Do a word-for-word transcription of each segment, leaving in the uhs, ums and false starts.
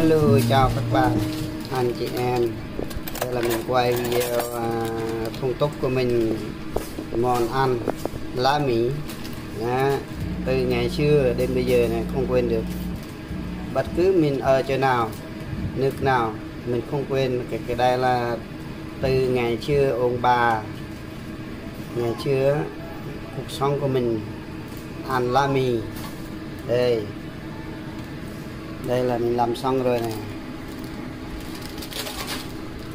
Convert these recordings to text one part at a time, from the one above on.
Hello, chào các bạn, anh chị em. Đây là mình quay video, à, phong tục của mình, món ăn lá mì. Đó, từ ngày xưa đến bây giờ này không quên được. Bất cứ mình ở chỗ nào, nước nào, mình không quên cái, cái đây là từ ngày xưa ông bà, ngày xưa cuộc sống của mình ăn lá mì. Đây. Đây là mình làm xong rồi này.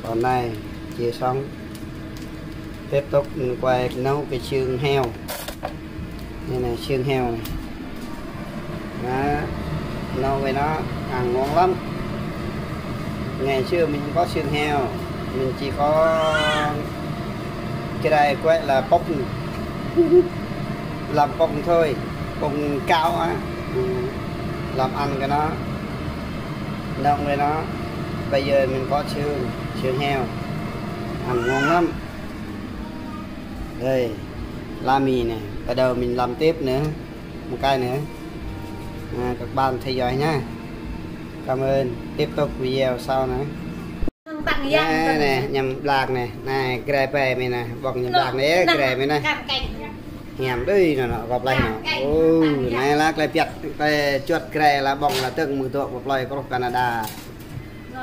Còn này, chia xong. Tiếp tục mình quay nấu cái xương heo. Đây này, xương heo này. Đó. Nấu với nó ăn ngon lắm. Ngày xưa mình không có xương heo, mình chỉ có cái này gọi là pông. Làm pông thôi, pông cao á. Ừ. Làm ăn cái nó, nấu với nó. Bây giờ mình có xương, xương heo, ăn ngon lắm. Đây, lá mì này, bắt đầu mình làm tiếp nữa, một cái nữa. À, các bạn theo dõi nha. Cảm ơn, tiếp tục video sau nữa. Tăng Nè, yang nè, tăng. Ñăm blak nè. Nè, gre pe mê nè, ƀong ñăm Nô, blak nè, nô, gre mê nè. Kan keng. Hiam đơi nô, nô, gop lay nô. Kan keng, Ô, kan keng. Nè, lah klei piăt, klei čuăt gre lah ƀong lah tơ̆ng mơ̆ng dŏ pơ plơi kruh Canada. Nô,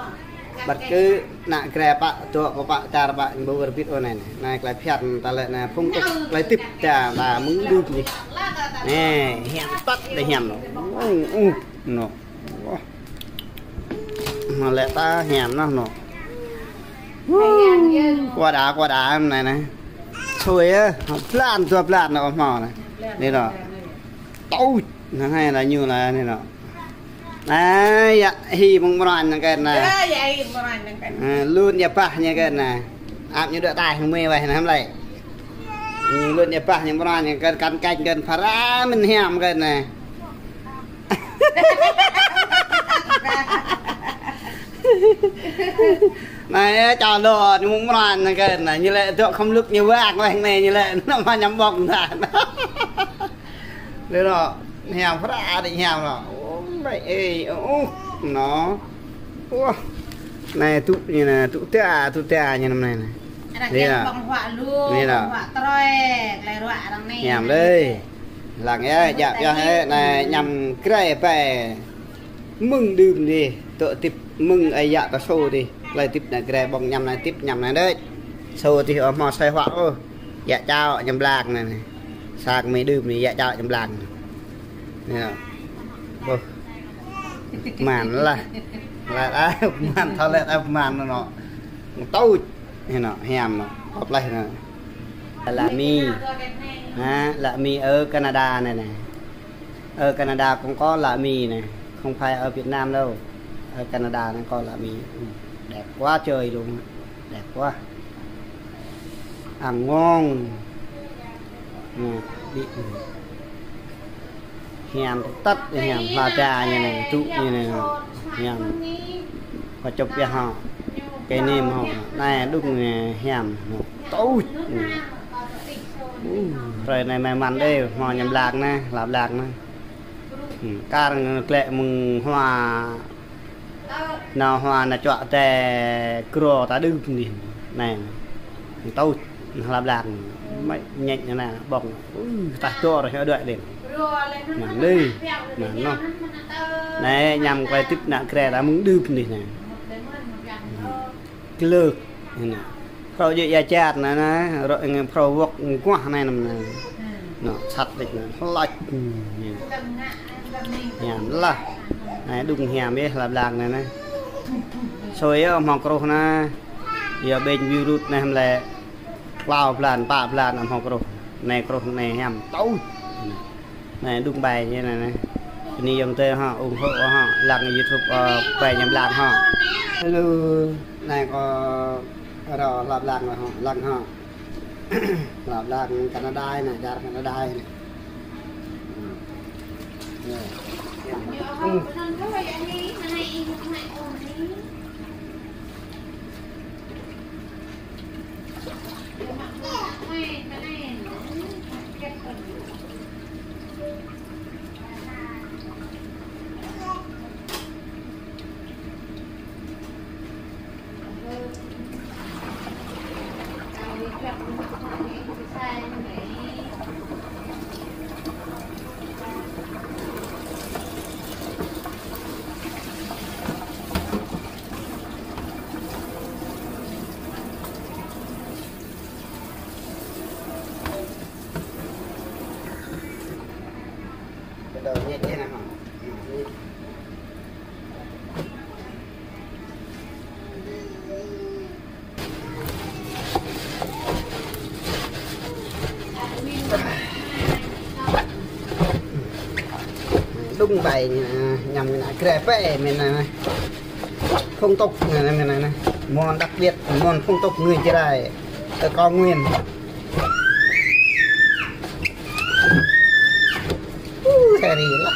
kan Ƀăt keng. Kơ nă gre pă dŏ pơ pă čar pă ƀu wơr bĭt ôh nè, nè. Nè, klei piăt ta lĕ nè, phung tŭk klei tip ta, ta mơ̆ng đưm dih. Nè, hiam tăt đơi hiam nô. Ư, ư, nô. Wah. Nô lĕ ta hiam nô, nô. Hiam, hiam. Kua đa, kua đa, nè, nè. Sui á, blan, dua blan nô, mâo nè. Nê nô. Tui, nè, hai là ñu là nê nô. Nè, yă, hi mơ̆ng mrăn nè kơ nè. Ơ, yă, hi mrăn nè kơ. Ơ, lun yă bah nè kơ nè. Ăp ñu dŏ taih mê wai nè hăm lĕ. Ñu lun yă bah ñu mrăn nè kơ, kan keng kơ phara mĭn hiam kơ nè. Nè, yă, čô lŏ, ñu mơ̆ng mrăn nă kơ nă, ñu lĕ dŏ khŏm lŭk ñu wang wang nè, ñu lĕ, nă mă ñăm ƀong ta. Lĕ nô, hiam phara đĭ hiam nô. Ơ, ƀai, ê, ơ, ơ, nô. Wah. Nè, tŭ ñu nè, tŭ ta, tŭ ta ñu năm nè nè. Arăng Nè kiăng nô. Ƀong huă lu, Nè nô. Ƀong huă troi, klei ruă arăng nè. Hiam đơi. Lăng yă, djăp yă hĕ, nè, ñăm gre pe. Mơ̆ng đưm dih, tŏ tip mơ̆ng ai yă ta sô dih. Klei tip nă gre ƀong ñăm nă tip ñăm nă đĕč. Sô dih ơ hmâo sai huă ôh. Yă čao ñăm blak nè nè. Sak mê đưm nè yă čao ñăm blak nè. Nè. Ƀuh. Măn lah. Lah, ah, măn thâo lĕ, ah, măn nô. Tui. Nê nô, hiam nô. Kop leh nô. Lă mì. Ha, lă mì ơ Canada nè nè. Ở Canada cũng có lạ mì này, không phải ở Việt Nam đâu. Ở Canada nó có lạ mì. Ừ, đẹp quá trời luôn á. Đẹp quá. Ăn ngon. Nè, đi. Hiam tăt, hiam hla da ñu nè, tŭ ñu nè. Hiam. Kơčŭp yơh hŏ. Kơnêm hŏ. Nè, đŭng nè, hiam hŏ. Tui. Ư, hrơi anai mơ̆n đơi, hmâo ñăm blak nè, hla blak nè. Ư, kar ngă klĕ mơ̆ng hua, nao hua nao čuă tơ gro ta đưm dih. Nè, tui, hla blak nè. Mă ñĕč nè, ƀong. Ư, tah dor hơ đuaĭ đen. Mă đơi, mă nô. Nè, ñăm klei tip nă gre ta mơ̆ng đưm dih nè. Glơk. Nè. Phrâo djơ̆ ia čat nè, nè. Rŏ, nge, phrâo wŏk nguah nè, nè, nè. Nô, sat đĕč nè. Hlăč. Nè. Hiam lah. Nè, đŭng hiam yơh, hla blak nè, nè. Sui yơh, hmâo kruh nè. Yơh ƀĕnh virus nè, hăm lĕ. Klâo blan, pă blan, hmâo kruh. Nè kruh, nè hiam. Tui. Nè, đŭng ƀai ñu nè, nè. Bơni yŏng tơ hŏ, ủng hộ hŏ, lăng YouTube, ơ, ƀai ñăm blak hŏ. Hello, nè kâo rŏ hla blak hŏ, lăng hŏ. Hla blak Canada nè, čar Canada nè. Nè. Tung bai ñu, ñu mơ̆n anai, grê pĕ mơ̆n anai. Phong tục anai, mơ̆n anai. Món đặc biệt, món phong tục người Jrai ở Cao Nguyên. Uh, hari lah.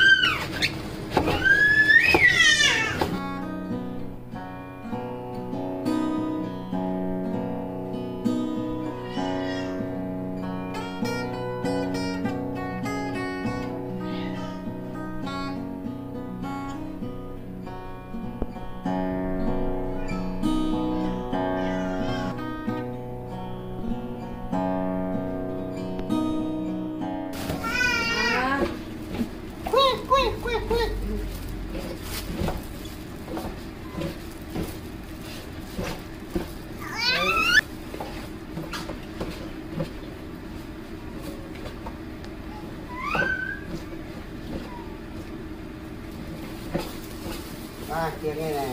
Ah, kiăng anai nè.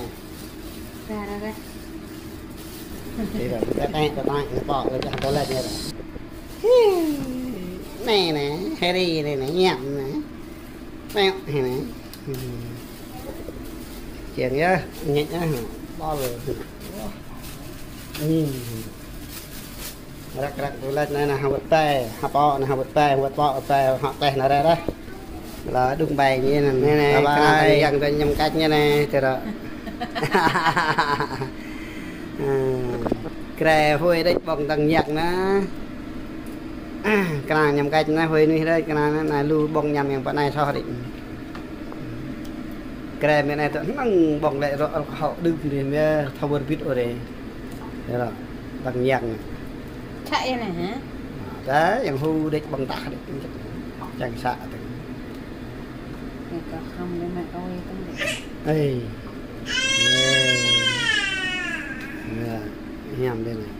Ra, ra, ra. Đi rồi, té, té, té, té, nó bò, nó cho toilet nha rồi. Hi, anai nè, Harry anai nè, ñăm nè. Mẹo, anai nè. Kiăng yơh, ñĕt yơh, bò rồi. Ih. Răk, răk, tui lač anai, anai hơwơ̆t pĕ, hơpŏ anai hơwơ̆t pĕ, hơwơ̆t pŏ pĕ, hŏ teh anai rĕ rĕ. Lĕ đŭng bai ñu anai. Anai, anai, bye bye. Kơnang tơng yang tơ ñăm kač ñu anai, tơ ră. Ơ, grê huĭ đĕč ƀơ̆ng tơng yang anai. Kơnang ñăm kač anai huĭ nuih đĕč, kơnang anai, anai lu ƀơ̆ng ñăm yang pơ anai soh đĕč. Grê mơ̆n anai tơ năng ƀơ̆ng lĕ rŏ alkohol đưm đĕč mơ̆ thâo wơr bĭt ôh đĕč. Yơh lĕ, tơng yang. Čă yơh anai hă? Tơ yang huĭ đĕč ƀơ̆ng tah đĕč. Čang să tơ̆ng. Ê, kơ hăm đĕ mă ơi tơ̆ng đĕ. Ê. Ê. Yơh, hiam đĕč anai.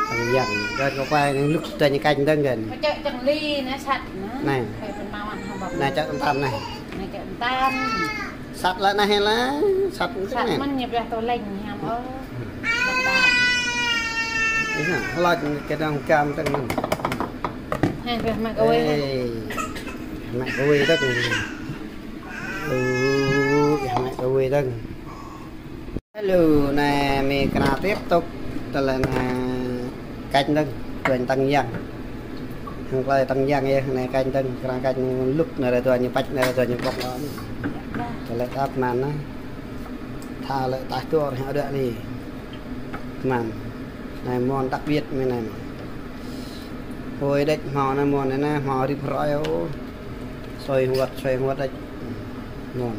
Tơng yang. Kơ kơ kuai năng lŭk tơ ñu kač tơ̆ng kơ anai. Kơ čă čang li anai sat anai. Anai. Kơ pơmâo ăn hăm ƀơ̆ng. Anai čă tơm tơm anai. Anai čă tơm tơm. Sat lĕ anai lĕ, sat mơ̆n anai. Sat mơ̆n ñu pioh tơ lĕ hiam ôh. Ih, hơlôč kơ đang kam tơ̆ng mơ̆n. Hai pioh mă kơ wơi. Ê, mă kơ wơi tơ̆ng. Ơ, ih, mă kơ wơi tơ̆ng. Hello, anai mơi kơnang tiếp tục. Tơlơi anai kač tơ̆ng, tuan tơng yang. Hăng tơlơi tơng yang yơh, anai kač tơ̆ng, kơnang kač ñu lŭk anai ră tuan ñu pač, anai ră tuan ñu ƀơ̆ng lŏ anai. Tơlơi tap man anai. Tha lĕ tah tur hă đuaĭ anai. Man. Anai mơ̆n đặc biệt mơi anai. Huĭ đĕč hmâo anai mơ̆n anai, hmâo rĭm hrơi ôh. Sui hơwơ̆t, sui hơwơ̆t đĕč. Mơ̆n.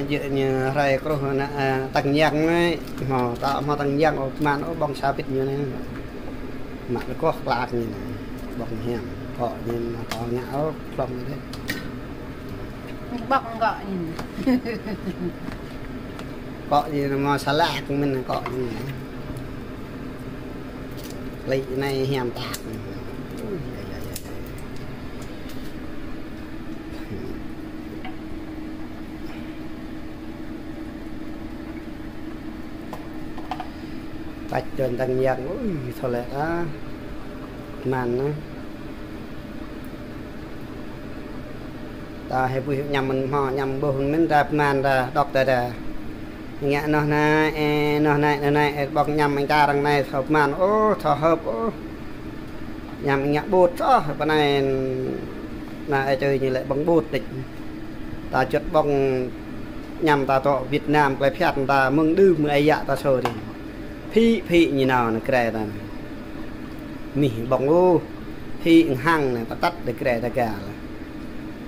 Jĕ ñu hrơi kruh anai, ơ, tơng yang anai, hmâo, ta hmâo tơng yang ôh, man ôh, ƀơ̆ng sa bit ñu anai. Mă lơkoh klak ñu anai. Ƀơ̆ng hiam, kŏ ñu anai, kŏ ngă ôh, klŏng ñu đĕč. Ƀơ̆ng kŏ ñu anai. Kŏ ñu anai, hmâo sa lak mơ̆n kŏ ñu anai. Lĕ anai hiam tah. Ui, ya, ya, ya. Pač tuan tơng yang, ui, thâo lĕ ah. Man ah. Ta hơi ƀuh ñăm mơ̆n hmâo, ñăm ƀuh mơ̆n ta man ta, dŏ ta ta. Ngă noh anai, ơ, noh anai, noh anai, ơ, ƀơ̆ng ñăm mơ̆ng čar arăng anai, thâo man ôh, thâo hơp ôh. Ñăm ngă ƀut ôh, pơ anai, anai ơ čơi ñu lĕ ƀơ̆ng ƀut đĕč. Ta juăt ƀơ̆ng ñăm ta tŏ Việt Nam, tơlơi phiăn ta mơ̆ng đưm mơ̆ng ơi yă ta sô đĭ. Phĭ, phĭ ñu nao anai grê ta anai. Mih ƀơ̆ng ôh, phĭ hăng anai, pơtăt đĕ grê ta gah lĕ.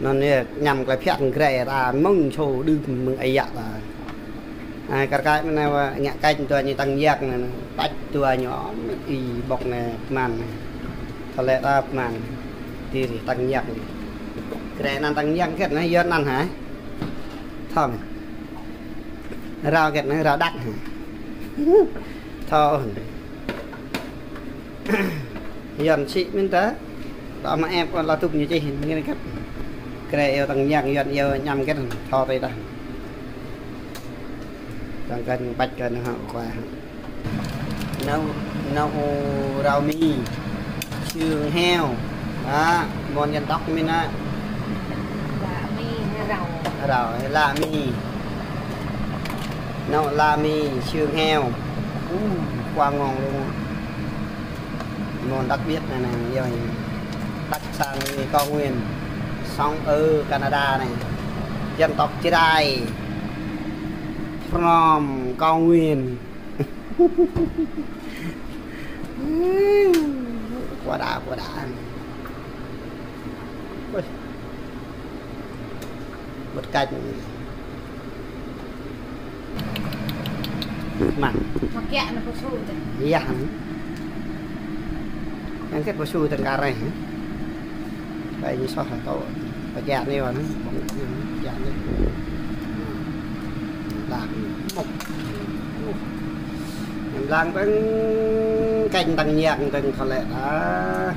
Anŭn yơh, ñăm tơlơi phiăn grê ta mơ̆ng sô đưm mơ̆ng ơi yă ta. Ai, kar kaĭ mơ̆n anai wa ngă kač tuan ñu tơng yang anai, pač tuan ñu ôh, ih ƀơ̆ng anai pơman anai. Thâo lĕ ta pơman. Tui rĭ tơng yang anai. Grê anŭn tơng yang hơget anai, yua anŭn hă? Thâo mơ̆n. Rao hơget anai, rao đăk hă? Thâo. Yuan sĭ mơ̆n ta. Tơma ĕp kơ la tŭk ñu čih, ñu kăt. Grê iâu tơng yang, Yuan iâu ñăm kăt, thâo tui ta. Tơng kăn pač kơ nao hŏ kua. Nao, nao rau mi. Sương heo. Đó, món dân tộc mình á. Bạ mi. Rau, la mi. Nŏ la mi, xương heo. Uh, quá ngon luôn. Món đặc biệt này này, rồi đặc sản người Cao Nguyên, sống ở Canada này. Dân tộc Jrai. From Cao Nguyên. Quá đã, quá đã. Ui. Bớt cay. Mặn. Mă kiă anŭn pơsu tơ. Iya. Yang kĕt pơsu tơ kar anai. Ƀai ñu soh tơ. Pơjăt anai wă anai. Pơjăt anai. Lăng. Mŏk. Uh. Ñu lăng ƀơ̆ng kĕt tăng ñiăng tăng kơ lĕ ta.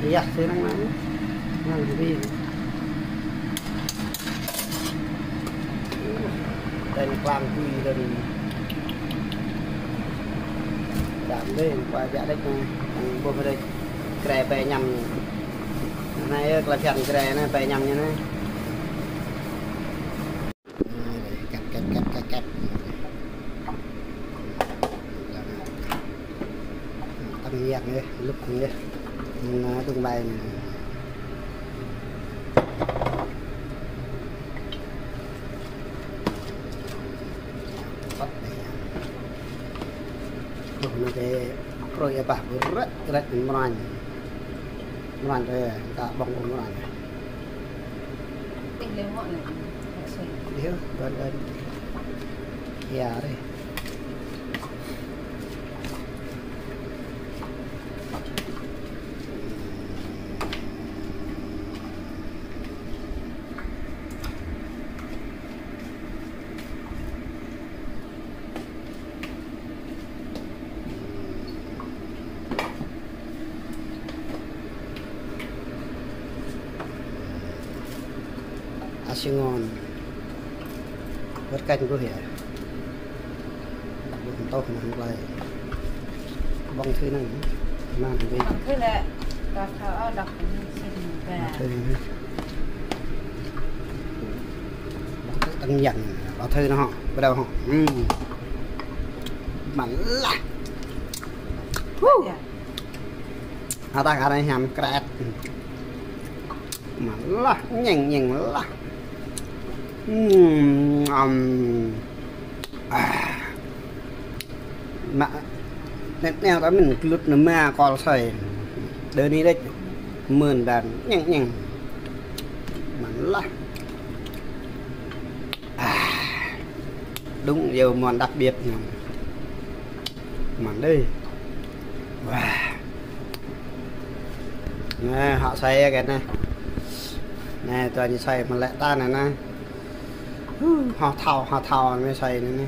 Iya, sơ năng năng. Năng ri. Tên quang quy đơn. Dăm đơi, qua dă đĕč anai. Tăng ƀuh đĕč. Grê ƀai ñăm. Anai, ơ, klă phiăn grê anai, ƀai ñăm ñu anai. Kĕt, kĕt, kĕt, kĕt, kĕt. Tăng ñiăng anai, lŭk anai. Anai, đung ƀai anai. Păt anai. Ƀuh anai kơ prơi apah, rĕt, rĕt mrăn. Mrăn tơ, ta ƀơ̆ng ƀơ̆ng mrăn. Tih lĕ mŏk anai. Tih, ƀơ̆n, ƀơ̆n. Iya, rĕ. Asing ngon. Bớt cay ƀuh yơh. Ƀuh tơ̆ anŭn hlơi. Ƀơ̆ng thử anŭn. Anŭn ƀơ̆ng. Ƀơ̆ng thử lĕ. Kâo thâo ôh đŏk anai sĭt ƀă. Ƀơ̆ng thử anai. Tăng ñiăng, ƀơ̆ng thử anŭn hŏ, ƀơ̆ng đaŏ hŏ. Ừm. Mă lah. Huh. Yă. Hơdăh kar anai hiam krĕt. Mă lah, ñeng ñeng lah. Ừm, ăm. Ah. Mă, net neo ta min glut anai mă kol soi. Đơ anai đĕč. Mơn đan, ñeng ñeng. Mă lah. Ah. Đúng yêu món đặc biệt anai. Mă đơi. Wah. Anai, hŏ soi kĕt anai. Anai, tui ñu soi mă lĕ ta anai anai. Huh, hŏ thâo, hŏ thâo anai soi anai anai.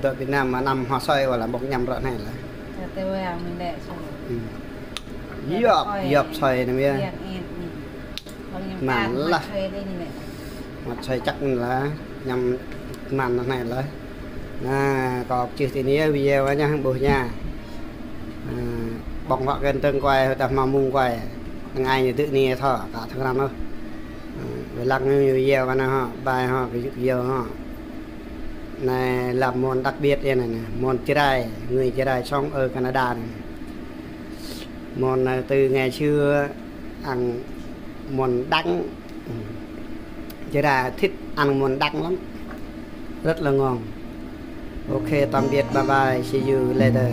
Ƀơi Việt Nam mă anăm hŏ soi wă lah ƀơ̆ng ñăm ră anai lah. Tơ tơ wă mă lĕ soi. Hm. Yŏp, yŏp soi anai yơh. Mă lah. Mă soi čăk anai lah. Ñăm mă anai lah. Anai, kâo čih tui anai video anai ƀuh ñu. Anai, ƀơ̆ng wă kơ tơ̆ng kuai, tơ̆ng mă mông kuai. Tơ̆ng ai ñu tui anai thâo, kâo thâo krăn ôh. Anai, wơ̆t lăng ñu video anai hŏ, ƀai hŏ, kơ yŭk video hŏ. Anai làm món đặc biệt yơh anai, anai. Món Jrai, người Jrai sống ở Canada anai. Món anai từ ngày xưa ăn món đắng. Jrai thích ăn món đắng lắm. Rất là ngon. Ok, tạm biệt, bye bye, see you later.